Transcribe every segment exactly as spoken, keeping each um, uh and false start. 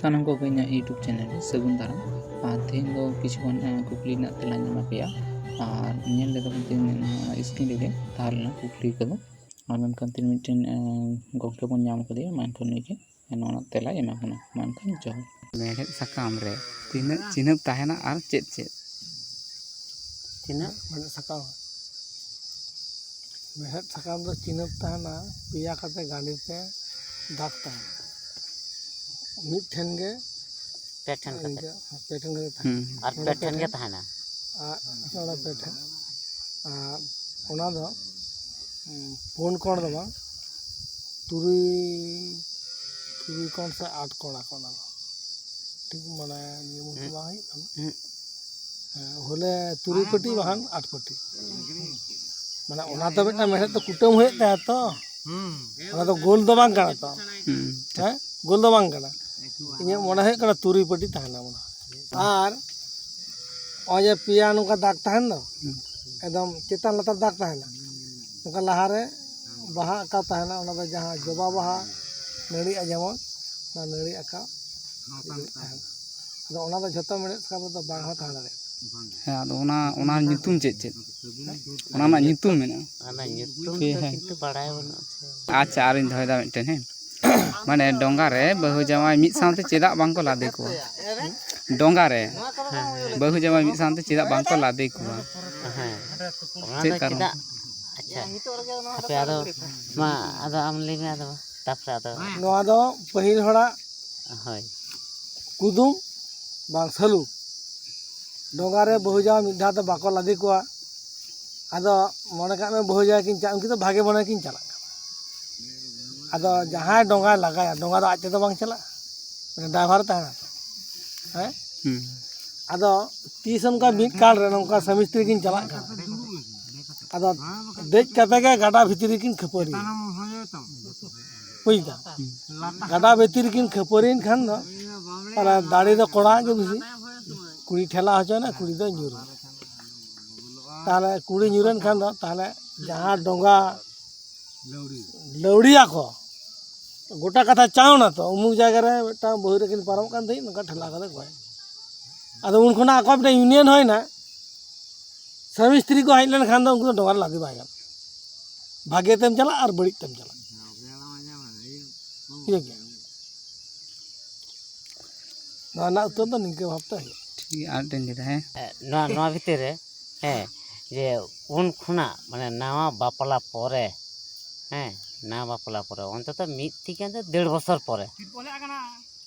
ᱥᱟᱱᱟᱢ ᱠᱚᱜᱮ ᱤᱧᱟᱹᱜ YouTube ᱪᱮᱱᱮᱞ ᱨᱮ ᱥᱟᱹᱜᱩᱱ ᱫᱟᱨᱟᱢ᱾ ᱟᱨ ᱛᱮᱦᱮᱧ ᱫᱚ ᱠᱤᱪᱷᱩ ᱜᱟᱱ, ᱮᱸ, ᱠᱩᱠᱞᱤ ᱨᱮᱱᱟᱜ ᱛᱮᱞᱟᱧ ᱮᱢᱟ ᱯᱮᱭᱟ᱾ ᱟᱨ ᱧᱮᱞ ᱞᱮᱫᱟ ᱵᱚᱱ ᱛᱮᱦᱮᱧ ᱱᱚᱣᱟ ᱥᱠᱨᱤᱱ ᱨᱮᱜᱮ ᱛᱟᱦᱮᱸ ᱞᱮᱱᱟ ᱠᱩᱠᱞᱤ ᱠᱚᱫᱚ᱾ ᱟᱨ ᱢᱮᱱᱠᱷᱟᱱ ᱛᱮᱦᱮᱧ ᱢᱤᱫᱴᱮᱱ, ᱮᱸ, ᱜᱚᱢᱠᱮ ᱵᱚᱱ ᱧᱟᱢ ᱠᱟᱫᱮᱭᱟ, ᱢᱟ ᱮᱱᱠᱷᱟᱱ ᱱᱩᱭ ᱜᱮ ᱱᱚᱣᱟ ᱨᱮᱱᱟᱜ ᱛᱮᱞᱟᱭ ᱮᱢᱟ ᱵᱚᱱᱟ᱾ ᱢᱟ ᱮᱱᱠᱷᱟᱱ ᱡᱚᱦᱟᱨ᱾ ᱢᱮᱲᱦᱮᱫ ᱥᱟᱠᱟᱢ ᱨᱮ ᱛᱤᱱᱟᱹᱜ ᱪᱤᱱᱦᱟᱹᱯ ᱛᱟᱦᱮᱱᱟ ᱟᱨ ᱪᱮᱫ ᱪᱮᱫ? ᱛᱤᱱᱟᱹᱜ? ᱢᱮᱲᱦᱮᱫ ᱥᱟᱠᱟᱢ, ᱢᱮᱲᱦᱮᱫ ᱥᱟᱠᱟᱢ ᱫᱚ ᱪᱤᱱᱦᱟᱹᱯ ᱛᱟᱦᱮᱱᱟ, ᱯᱮᱭᱟ ᱠᱟᱛᱮ ᱜᱟᱸᱰᱮ ᱛᱮ ᱫᱟᱜᱽ ᱛᱟᱦᱮᱱᱟ᱾ ᱢᱤᱫ ᱴᱷᱮᱱ ᱜᱮ ᱯᱮ ᱴᱷᱮᱱ ᱠᱟᱛᱮ᱾ ᱤᱱᱠᱟᱹ ᱯᱮ ᱴᱷᱮᱱ ᱜᱮ ᱛᱟᱦᱮᱱᱟ᱾ ᱦᱩᱸ᱾ ᱟᱨ ᱱᱚᱰᱮ ᱯᱮ ᱴᱷᱮᱱ ᱜᱮ ᱛᱟᱦᱮᱱᱟ᱾ ᱟᱨ ᱱᱚᱰᱮ ᱯᱮ ᱴᱷᱮᱱ᱾ ᱟᱨ ᱚᱱᱟ ᱫᱚ, ᱩᱸ, ᱯᱩᱱ ᱠᱚᱬ ᱫᱚ ᱵᱟᱝ, ᱛᱩᱨᱩᱭ, ᱛᱩᱨᱩᱭ ᱠᱚᱬ ᱥᱮ ᱟᱴ ᱠᱚᱬ ᱟᱠᱚ ᱚᱱᱟ ᱫᱚ᱾ ᱴᱷᱤᱠ ᱢᱟᱱᱮ ᱱᱤᱭᱟᱹ ᱢᱩᱦᱩᱨᱛᱮ ᱦᱩᱸ᱾ ᱵᱟᱝ ᱦᱩᱭᱩᱜ ᱠᱟᱱᱟ᱾ ᱦᱩᱸ᱾ ᱦᱮᱸ, ᱦᱚᱞᱮ ᱛᱩᱨᱩᱭ ᱯᱟᱹᱴᱤ ᱵᱟᱠᱷᱟᱱ ᱟᱴ ᱯᱟᱹᱴᱤ᱾ ᱢᱟᱱᱮ ᱚᱱᱟ ᱫᱚ ᱢᱤᱫᱴᱟᱝ ᱢᱮᱲᱦᱮᱫ ᱫᱚ ᱠᱩᱴᱟᱹᱢ ᱦᱩᱭᱩᱜ ᱛᱟᱭᱟ ᱛᱚ᱾ ᱦᱩᱸ᱾ ᱚᱱᱟ ᱫᱚ ᱜᱳᱞ ᱫᱚ ᱵᱟᱝ ᱠᱟᱱᱟ ᱛᱚ᱾ ᱦᱩᱸ᱾ ᱦᱮᱸ? ᱜᱳᱞ ᱫᱚ ᱵᱟᱝ ᱠᱟᱱᱟ᱾ ᱤᱧᱟᱹᱜ ᱢᱚᱱᱮ ᱦᱩᱭᱩᱜ ᱠᱟᱱᱟ ᱛᱩᱨᱩᱭ ᱯᱟᱹᱴᱤ ᱛᱟᱦᱮᱱᱟ ᱢᱚᱱᱮ ᱦᱚᱭ᱾ ᱟᱨ ᱱᱚᱜᱼᱚᱭ ᱡᱮ ᱯᱮᱭᱟ ᱱᱚᱝᱠᱟ ᱫᱟᱜᱽ ᱛᱟᱦᱮᱱ ᱫᱚ, ᱦᱩᱸ᱾ ᱮᱠᱫᱚᱢ ᱪᱮᱛᱟᱱ ᱞᱟᱛᱟᱨ ᱫᱟᱜᱽ ᱛᱟᱦᱮᱱᱟ᱾ ᱱᱚᱝᱠᱟ ᱞᱟᱦᱟᱨᱮ ᱵᱟᱦᱟ ᱟᱸᱠᱟᱣ ᱛᱟᱦᱮᱱᱟ, ᱚᱱᱟ ᱫᱚ ᱡᱟᱦᱟᱸ ᱡᱚᱵᱟ ᱵᱟᱦᱟ ᱱᱟᱹᱲᱤᱜᱼᱟ ᱡᱮᱢᱚᱱ, ᱚᱱᱟ ᱱᱟᱹᱲᱤ ᱟᱸᱠᱟᱣ ᱛᱟᱦᱮᱱᱟ᱾ ᱟᱫᱚ ᱚᱱᱟ ᱫᱚ ᱡᱷᱚᱛᱚ ᱢᱮᱲᱦᱮᱫ ᱥᱟᱠᱟᱢ ᱨᱮᱫᱚ ᱵᱟᱝ ᱦᱚᱸ ᱛᱟᱦᱮᱸ ᱫᱟᱲᱮᱭᱟᱜᱼᱟ᱾ ᱦᱮᱸ, ᱟᱫᱚ ᱚᱱᱟ, ᱚᱱᱟ ᱧᱩᱛᱩᱢ ᱪᱮᱫ ᱪᱮᱫ? ᱚᱱᱟ ᱨᱮᱱᱟᱜ ᱧᱩᱛᱩᱢ ᱢᱮᱱᱟᱜᱼᱟ? ᱚᱱᱟ ᱧᱩᱛᱩᱢ ᱴᱷᱤᱠ, ᱫᱚ ᱦᱮᱸ᱾ ᱠᱤᱱᱛᱩ ᱵᱟᱲᱟᱭ ᱵᱟᱹᱱᱩᱜᱼᱟ ᱥᱮ᱾ ᱟᱪᱪᱷᱟ, ᱟᱨᱤᱧ ᱫᱚᱦᱚᱭᱮᱫᱟ ᱢᱤᱫᱴᱮᱱ, ᱦᱮᱸ᱾ ᱢᱟᱱᱮ ᱰᱚᱸᱜᱟ ᱨᱮ ᱵᱟᱹᱦᱩ ᱡᱟᱶᱟᱭ ᱢᱤᱫ ᱥᱟᱶᱛᱮ ᱪᱮᱫᱟᱜ ᱵᱟᱝᱠᱚ ᱞᱟᱫᱮ ᱠᱚᱣᱟ? ᱰᱚᱸᱜᱟ ᱨᱮ ᱦᱮᱸ, ᱦᱮᱸ᱾ ᱵᱟᱹᱦᱩ ᱡᱟᱶᱟᱭ ᱢᱤᱫ ᱥᱟᱶᱛᱮ ᱪᱮᱫᱟᱜ ᱵᱟᱝᱠᱚ ᱞᱟᱫᱮ ᱠᱚᱣᱟ? ᱦᱮᱸ, ᱚᱱᱟ ᱪᱮᱫ ᱫᱚ ᱠᱟᱨᱚᱱ? ᱪᱮᱫᱟᱜ? ᱟᱪᱪᱷᱟ, ᱦᱟᱯᱮ ᱟᱫᱚ ᱢᱟ, ᱟᱫᱚ ᱟᱢ ᱞᱟᱹᱭ ᱢᱮ ᱟᱫᱚ, ᱛᱟᱯᱚᱨᱮ ᱟᱫᱚ᱾ ᱱᱚᱣᱟ ᱫᱚ ᱯᱟᱹᱦᱤᱞ ᱦᱚᱲᱟᱜ ᱦᱳᱭ᱾ ᱠᱩᱫᱩᱢ ᱵᱟᱝ ᱥᱟᱹᱞᱩ᱾ ᱰᱚᱸᱜᱟ ᱨᱮ ᱵᱟᱹᱦᱩ ᱡᱟᱶᱟᱭ ᱢᱤᱫ ᱫᱷᱟᱣ ᱛᱮ ᱵᱟᱠᱚ ᱞᱟᱫᱮ ᱠᱚᱣᱟ᱾ ᱟᱫᱚ ᱢᱚᱱᱮ ᱠᱟᱜ ᱢᱮ ᱵᱟᱹᱦᱩ ᱡᱟᱶᱟᱭ ᱠᱤᱱ ᱪᱟᱞᱟᱜ, ᱩᱱᱠᱤᱱ ᱫᱚ ᱵᱷᱟᱜᱮ ᱢᱚᱱᱮ ᱠᱤᱱ ᱪᱟᱞᱟᱜ ᱠᱟᱱᱟ᱾ ᱟᱫᱚ ᱡᱟᱦᱟᱸᱭ ᱰᱚᱸᱜᱟᱭ ᱞᱟᱜᱟᱭᱟ, ᱰᱚᱸᱜᱟ ᱫᱚ ᱟᱡ ᱛᱮᱫᱚ ᱵᱟᱝ ᱪᱟᱞᱟᱜᱼᱟ, ᱢᱟᱱᱮ ᱰᱨᱟᱭᱵᱷᱟᱨ ᱛᱟᱦᱮᱱᱟ ᱛᱚ᱾ ᱦᱮᱸ? ᱦᱩᱸ᱾ ᱟᱫᱚ ᱛᱤᱥ ᱚᱱᱠᱟ ᱢᱤᱫ ᱠᱟᱞ ᱨᱮ ᱱᱚᱝᱠᱟ ᱥᱟᱢᱤ ᱥᱛᱨᱤ ᱠᱤᱱ ᱪᱟᱞᱟᱜ ᱠᱟᱱᱟ᱾ ᱟᱫᱚ ᱫᱮᱡ ᱠᱟᱛᱮ ᱜᱮ ᱜᱟᱰᱟ ᱵᱷᱤᱛᱨᱤ ᱨᱮᱠᱤᱱ ᱠᱷᱟᱹᱯᱟᱹᱨᱤ᱾ ᱵᱩᱡᱽ ᱫᱟᱢ? ᱜᱟᱰᱟ ᱵᱷᱤᱛᱨᱤ ᱨᱮᱠᱤᱱ ᱠᱷᱟᱹᱯᱟᱹᱨᱤᱭᱮᱱ ᱠᱷᱟᱱ ᱫᱚ, ᱛᱟᱦᱚᱞᱮ ᱫᱟᱲᱮ ᱫᱚ ᱠᱚᱲᱟᱣᱟᱜ ᱜᱮ ᱵᱮᱥᱤ᱾ ᱠᱩᱲᱤ ᱴᱷᱮᱞᱟᱣ ᱦᱚᱪᱚᱭᱮᱱᱟ, ᱠᱩᱲᱤ ᱫᱚ ᱧᱩᱨ ᱮᱱᱟ᱾ ᱛᱟᱦᱚᱞᱮ ᱠᱩᱲᱤ ᱧᱩᱨᱮᱱ ᱠᱷᱟᱱ ᱫᱚ, ᱛᱟᱦᱚᱞᱮ ᱡᱟᱦᱟᱸ ᱰᱚᱸᱜᱟ ᱞᱟᱹᱣᱲᱤᱭᱟ ᱠᱚ, ᱜᱚᱴᱟ ᱠᱟᱛᱷᱟ ᱪᱟᱣᱱᱟ ᱛᱚ, ᱩᱢᱩᱠ ᱡᱟᱭᱜᱟ ᱨᱮ ᱢᱤᱫᱴᱟᱝ ᱵᱟᱹᱦᱩ ᱨᱮᱠᱤᱱ ᱯᱟᱨᱚᱢᱚᱜ ᱠᱟᱱ ᱛᱟᱦᱮᱸᱫ, ᱱᱚᱝᱠᱟ ᱴᱷᱮᱞᱟ ᱠᱟᱛᱮ ᱜᱚᱡ᱾ ᱟᱫᱚ ᱩᱱ ᱠᱷᱚᱱᱟᱜ ᱟᱠᱚ ᱢᱤᱫᱴᱟᱝ ᱤᱭᱩᱱᱤᱭᱚᱱ ᱦᱩᱭᱱᱟ, ᱥᱟᱢᱤ ᱥᱛᱨᱤ ᱠᱚ ᱦᱮᱡ ᱞᱮᱱᱠᱷᱟᱱ ᱫᱚ ᱩᱱᱠᱩ ᱫᱚ ᱰᱚᱜᱟᱨ ᱞᱟᱫᱮ ᱵᱟᱭ ᱜᱟᱱᱚᱜᱼᱟ᱾ ᱵᱷᱟᱜᱮ ᱛᱮᱢ ᱪᱟᱞᱟᱜ ᱟᱨ ᱵᱟᱹᱲᱤᱡ ᱛᱮᱢ ᱪᱟᱞᱟᱜ᱾ ᱴᱷᱤᱠ ᱜᱮᱭᱟ᱾ ᱱᱚᱣᱟ ᱨᱮᱱᱟᱜ ᱩᱛᱛᱚᱨ ᱫᱚ ᱱᱤᱝᱠᱟᱹ ᱵᱷᱟᱵᱽᱛᱮ ᱦᱩᱭᱩᱜᱼᱟ᱾ ᱴᱷᱤᱠ ᱜᱮᱭᱟ, ᱟᱨ ᱢᱤᱫᱴᱮᱱ ᱞᱟᱹᱭ ᱫᱟ, ᱦᱮᱸ᱾ ᱦᱮᱸ, ᱱᱚᱣᱟ ᱱᱚᱣᱟ ᱵᱷᱤᱛᱤᱨ ᱨᱮ, ᱦᱮᱸ, ᱡᱮ ᱩᱱ ᱠᱷᱚᱱᱟᱜ ᱢᱟᱱᱮ ᱱᱟᱣᱟ ᱵᱟᱯᱞᱟ ᱯᱚᱨᱮ, ᱦᱮᱸ, ᱱᱟᱣᱟ ᱵᱟᱯᱞᱟ ᱯᱚᱨᱮ ᱚᱱᱛᱚᱛᱚ ᱢᱤᱫ ᱛᱷᱮᱠᱮ ᱰᱮᱲ ᱵᱚᱪᱷᱚᱨ ᱯᱚᱨᱮ,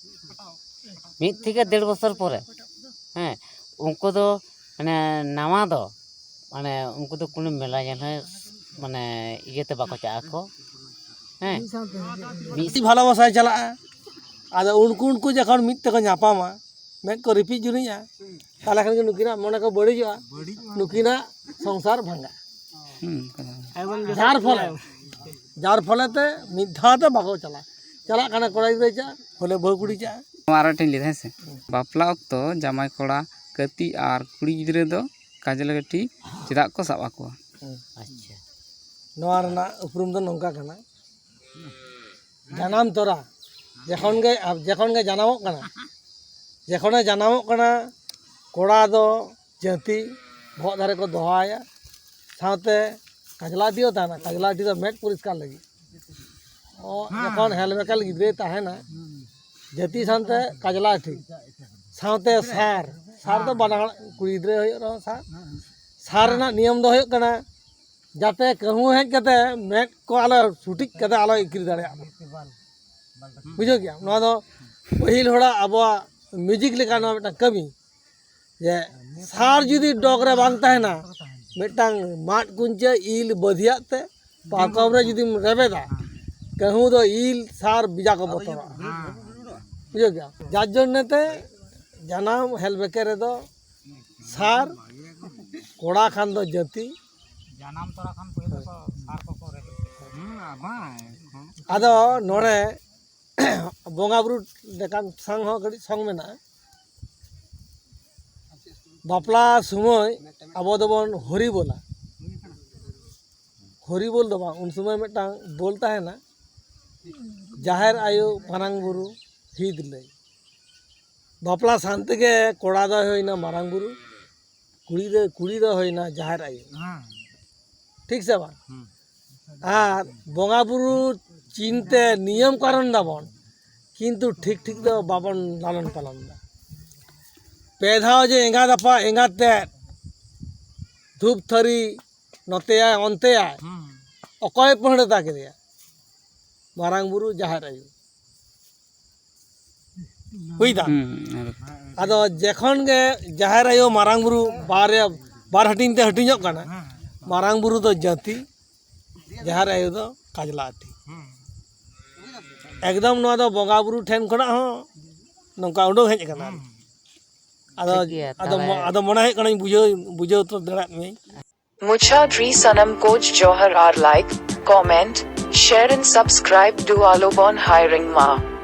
ᱢᱤᱫ ᱛᱷᱮᱠᱮ ᱰᱮᱲ ᱵᱚᱪᱷᱚᱨ ᱯᱚᱨᱮ, ᱦᱮᱸ, ᱩᱱᱠᱩ ᱫᱚ ᱢᱟᱱᱮ ᱱᱟᱣᱟ ᱫᱚ ᱢᱟᱱᱮ ᱩᱱᱠᱩ ᱫᱚ ᱠᱳᱱᱳ ᱢᱮᱞᱟ ᱧᱮᱞ ᱦᱚᱸ ᱢᱟᱱᱮ ᱤᱭᱟᱹᱛᱮ ᱵᱟᱠᱚ ᱪᱟᱜ ᱟᱠᱚ, ᱦᱮᱸ, ᱢᱤᱫ ᱵᱷᱟᱞᱚᱵᱟᱥᱟᱭ ᱪᱟᱞᱟᱜᱼᱟ᱾ ᱟᱫᱚ ᱩᱱᱠᱩ ᱩᱱᱠᱩ ᱡᱚᱠᱷᱚᱱ ᱢᱤᱫ ᱛᱮᱠᱚ ᱧᱟᱯᱟᱢᱟ, ᱢᱮᱫ ᱠᱚ ᱨᱤᱯᱤᱫ ᱡᱩᱱᱤᱡᱼᱟ, ᱛᱟᱦᱚᱞᱮ ᱠᱷᱟᱱ ᱜᱮ ᱱᱩᱠᱤᱱᱟᱜ ᱢᱚᱱᱮ ᱠᱚ ᱵᱟᱹᱲᱤᱡᱚᱜᱼᱟ, ᱱᱩᱠᱤᱱᱟᱜ ᱥᱚᱝᱥᱟᱨ ᱵᱷᱟᱸᱜᱟᱜᱼᱟ᱾ ᱦᱩᱸ, ᱚᱱᱠᱟ ᱫᱚ᱾ ᱡᱟᱨ ᱯᱷᱚᱞᱮ ᱡᱟᱨ ᱯᱷᱚᱞᱮ ᱛᱮ ᱢᱤᱫ ᱫᱷᱟᱣ ᱛᱮ ᱵᱟᱠᱚ ᱪᱟᱞᱟᱜᱼᱟ᱾ ᱪᱟᱞᱟᱜ ᱠᱟᱱᱟ ᱠᱚᱲᱟ ᱜᱤᱫᱽᱨᱟᱹ ᱪᱟᱜ, ᱦᱚᱞᱮ ᱵᱟᱹᱦᱩ ᱠᱩᱲᱤ ᱪᱟᱜ᱾ ᱱᱚᱣᱟ ᱟᱨ ᱢᱤᱫᱴᱮᱱ ᱞᱟᱹᱭ ᱫᱟ, ᱦᱮᱸ ᱥᱮ? ᱵᱟᱯᱞᱟ ᱚᱠᱛᱚ ᱡᱟᱢᱟᱭ ᱠᱚᱲᱟ ᱠᱟᱹᱛᱤ ᱟᱨ ᱠᱩᱲᱤ ᱜᱤᱫᱽᱨᱟᱹ ᱫᱚ ᱠᱟᱡᱽᱞᱟ ᱠᱟᱹᱴᱷᱤ ᱪᱮᱫᱟᱜ ᱠᱚ ᱥᱟᱵ ᱟᱠᱚᱣᱟ? ᱟᱪᱪᱷᱟ᱾ ᱱᱚᱣᱟ ᱨᱮᱱᱟᱜ ᱩᱯᱨᱩᱢ ᱫᱚ ᱱᱚᱝᱠᱟ ᱠᱟᱱᱟ, ᱡᱟᱱᱟᱢ ᱛᱚᱨᱟ ᱡᱚᱠᱷᱚᱱ ᱜᱮ ᱡᱚᱠᱷᱚᱱ ᱜᱮ ᱡᱟᱱᱟᱢᱚᱜ ᱠᱟᱱᱟ, ᱡᱚᱠᱷᱚᱱᱮ ᱡᱟᱱᱟᱢᱚᱜ ᱠᱟᱱᱟ, ᱠᱚᱲᱟ ᱫᱚ ᱡᱟᱹᱛᱤ ᱵᱚᱦᱚᱜ ᱫᱷᱟᱨᱮ ᱠᱚ ᱫᱚᱦᱚᱣᱟᱭᱟ, ᱥᱟᱶᱛᱮ ᱠᱟᱡᱽᱞᱟ ᱫᱤᱭᱮ ᱛᱟᱦᱮᱱᱟ᱾ ᱠᱟᱡᱽᱞᱟ ᱫᱤ ᱫᱚ ᱢᱮᱫ ᱯᱚᱨᱤᱥᱠᱟᱨ ᱞᱟᱹᱜᱤᱫ᱾ ᱚ, ᱡᱚᱠᱷᱚᱱ ᱦᱮᱞᱢᱮᱠᱟᱞ ᱜᱤᱫᱽᱨᱟᱹᱭ ᱛᱟᱦᱮᱱᱟ, ᱡᱟᱹᱛᱤ ᱥᱟᱶᱛᱮ ᱠᱟᱡᱽᱞᱟ ᱴᱷᱤᱠ, ᱥᱟᱶᱛᱮ ᱥᱟᱨ, ᱥᱟᱨ ᱫᱚ ᱵᱟᱱᱟ ᱦᱚᱲ, ᱠᱩᱲᱤ ᱜᱤᱫᱽᱨᱟᱹ ᱦᱩᱭᱩᱜ ᱨᱮᱦᱚᱸ ᱥᱟᱨ᱾ ᱥᱟᱨ ᱨᱮᱱᱟᱜ ᱱᱤᱭᱚᱢ ᱫᱚ ᱦᱩᱭᱩᱜ ᱠᱟᱱᱟ, ᱡᱟᱛᱮ ᱠᱟᱹᱦᱩ ᱦᱮᱡ ᱠᱟᱛᱮ ᱢᱮᱫ ᱠᱚ ᱟᱞᱚ ᱥᱩᱴᱤᱡ ᱠᱟᱛᱮ ᱟᱞᱚ ᱤᱠᱤᱨ ᱫᱟᱲᱮᱭᱟᱜ ᱢᱟ᱾ ᱵᱩᱡᱷᱟᱹᱣ ᱠᱮᱜᱼᱟᱢ? ᱱᱚᱣᱟ ᱫᱚ ᱯᱟᱹᱦᱤᱞ ᱦᱚᱲᱟᱜ ᱟᱵᱚᱣᱟᱜ ᱢᱤᱣᱡᱤᱠ ᱞᱮᱠᱟ ᱱᱚᱣᱟ ᱢᱤᱫᱴᱟᱝ ᱠᱟᱹᱢᱤ, ᱡᱮ ᱥᱟᱨ ᱡᱩᱫᱤ ᱰᱚᱜᱽ ᱨᱮ ᱵᱟᱝ ᱛᱟᱦᱮᱱᱟ, ᱢᱤᱫᱴᱟᱝ ᱢᱟᱫ ᱠᱩᱧᱪᱟᱹ ᱤᱞ ᱵᱟᱹᱫᱷᱤᱭᱟᱜ ᱛᱮ ᱯᱟᱨᱠᱚᱢ ᱨᱮ ᱡᱩᱫᱤᱢ ᱨᱮᱵᱮᱫᱟ, ᱠᱟᱹᱦᱩ ᱫᱚ ᱤᱞ ᱥᱟᱨ ᱵᱮᱡᱟ ᱠᱚ ᱵᱚᱛᱚᱨᱚᱜᱼᱟ᱾ ᱵᱩᱡᱷᱟᱹᱣ ᱠᱮᱜᱼᱟᱢ? ᱡᱟᱨ ᱡᱚᱱᱱᱮ ᱛᱮ ᱡᱟᱱᱟᱢ ᱦᱮᱞᱵᱮᱠᱮ ᱨᱮᱫᱚ ᱥᱟᱨ, ᱠᱚᱲᱟ ᱠᱷᱟᱱ ᱫᱚ ᱡᱟᱹᱛᱤ᱾ ᱡᱟᱱᱟᱢ ᱛᱚᱨᱟ ᱠᱷᱚᱱ ᱯᱟᱹᱦᱤᱞ ᱫᱚᱠᱚ ᱥᱟᱨ ᱠᱚᱠᱚ ᱨᱮᱵᱮᱫ ᱠᱚᱣᱟ᱾ ᱟᱫᱚ ᱱᱚᱰᱮ ᱵᱚᱸᱜᱟ ᱵᱩᱨᱩ ᱞᱮᱠᱟᱱ ᱥᱟᱝ ᱦᱚᱸ ᱠᱟᱹᱴᱤᱡ ᱥᱚᱝ ᱢᱮᱱᱟᱜᱼᱟ᱾ ᱵᱟᱯᱞᱟ ᱥᱚᱢᱚᱭ ᱟᱵᱚ ᱫᱚᱵᱚᱱ ᱦᱚᱨᱤ ᱵᱚᱞᱟ, ᱦᱚᱨᱤ ᱵᱚᱞ ᱫᱚ ᱵᱟᱝ, ᱩᱱ ᱥᱚᱢᱚᱭ ᱢᱤᱫᱴᱟᱝ ᱵᱚᱞ ᱛᱟᱦᱮᱱᱟ, ᱡᱟᱦᱮᱨ ᱟᱭᱳ, ᱢᱟᱨᱟᱝ ᱵᱩᱨᱩ, ᱦᱤᱫ ᱞᱟᱹᱭ᱾ ᱵᱟᱯᱞᱟ ᱥᱟᱶ ᱛᱮᱜᱮ ᱠᱚᱲᱟ ᱫᱚᱭ ᱦᱩᱭᱱᱟ ᱢᱟᱨᱟᱝ ᱵᱩᱨᱩ, ᱠᱩᱲᱤ ᱫᱚ, ᱠᱩᱲᱤ ᱫᱚ ᱦᱩᱭᱱᱟ ᱡᱟᱦᱮᱨ ᱟᱭᱳ᱾ ᱴᱷᱤᱠ ᱥᱮ ᱵᱟᱝ? ᱟᱨ ᱵᱚᱸᱜᱟ ᱵᱩᱨᱩ ᱪᱤᱱᱛᱮ ᱱᱤᱭᱚᱢ ᱠᱟᱨᱚᱱ ᱫᱟᱵᱚᱱ, ᱠᱤᱱᱛᱩ ᱴᱷᱤᱠ ᱴᱷᱤᱠ ᱫᱚ ᱵᱟᱵᱚᱱ ᱞᱟᱞᱚᱱ ᱯᱟᱞᱚᱱ ᱫᱟ᱾ ᱯᱮ ᱫᱷᱟᱣ ᱡᱮ ᱮᱸᱜᱟᱛ ᱟᱯᱟ ᱮᱸᱜᱟᱛ ᱛᱮ ᱫᱷᱩᱯ ᱛᱷᱟᱹᱨᱤ ᱱᱚᱛᱮᱭᱟᱭ ᱚᱱᱛᱮᱭᱟᱭ, ᱚᱠᱚᱭ ᱯᱟᱹᱦᱲᱟᱹ ᱛᱟ ᱠᱮᱫᱮᱭᱟ? ᱢᱟᱨᱟᱝ ᱵᱩᱨᱩ, ᱡᱟᱦᱮᱨ ᱟᱭᱳ᱾ ᱦᱩᱭ ᱫᱟ? ᱦᱩᱸ, ᱟᱨ ᱟᱫᱚ ᱡᱮᱠᱷᱚᱱ ᱜᱮ ᱡᱟᱦᱮᱨ ᱟᱭᱳ ᱢᱟᱨᱟᱝ ᱵᱩᱨᱩ ᱵᱟᱨᱭᱟ, ᱵᱟᱨ ᱦᱟᱹᱴᱤᱧ ᱛᱮ ᱦᱟᱹᱴᱤᱧᱚᱜ ᱠᱟᱱᱟ, ᱢᱟᱨᱟᱝ ᱵᱩᱨᱩ ᱫᱚ ᱡᱟᱹᱛᱤ, ᱡᱟᱦᱮᱨ ᱟᱭᱳ ᱫᱚ ᱠᱟᱡᱽᱞᱟ ᱟᱹᱴᱤ᱾ ᱮᱠᱫᱚᱢ ᱱᱚᱣᱟ ᱫᱚ ᱵᱚᱸᱜᱟ ᱵᱩᱨᱩ ᱴᱷᱮᱱ ᱠᱷᱚᱱᱟᱜ ᱦᱚᱸ ᱱᱚᱝᱠᱟ ᱩᱰᱩᱝ ᱦᱮᱡ ᱟᱠᱟᱱᱟ ᱟᱨᱠᱤ᱾ ᱟᱫᱚ, ᱴᱷᱤᱠ ᱜᱮᱭᱟ, ᱟᱫᱚ, ᱛᱟᱦᱞᱮ᱾ ᱟᱫᱚ ᱢᱚᱱᱮ ᱦᱩᱭᱩᱜ ᱠᱟᱱᱟᱧ ᱵᱩᱡᱷᱟᱹᱣ, ᱵᱩᱡᱷᱟᱹᱣ ᱛᱚ ᱫᱟᱲᱮᱭᱟᱜ ᱢᱤᱭᱟᱹᱧ᱾ Mucha Dri Sanam Koj Johar ar like, comment, share and subscribe to Alobon Hiring Ma.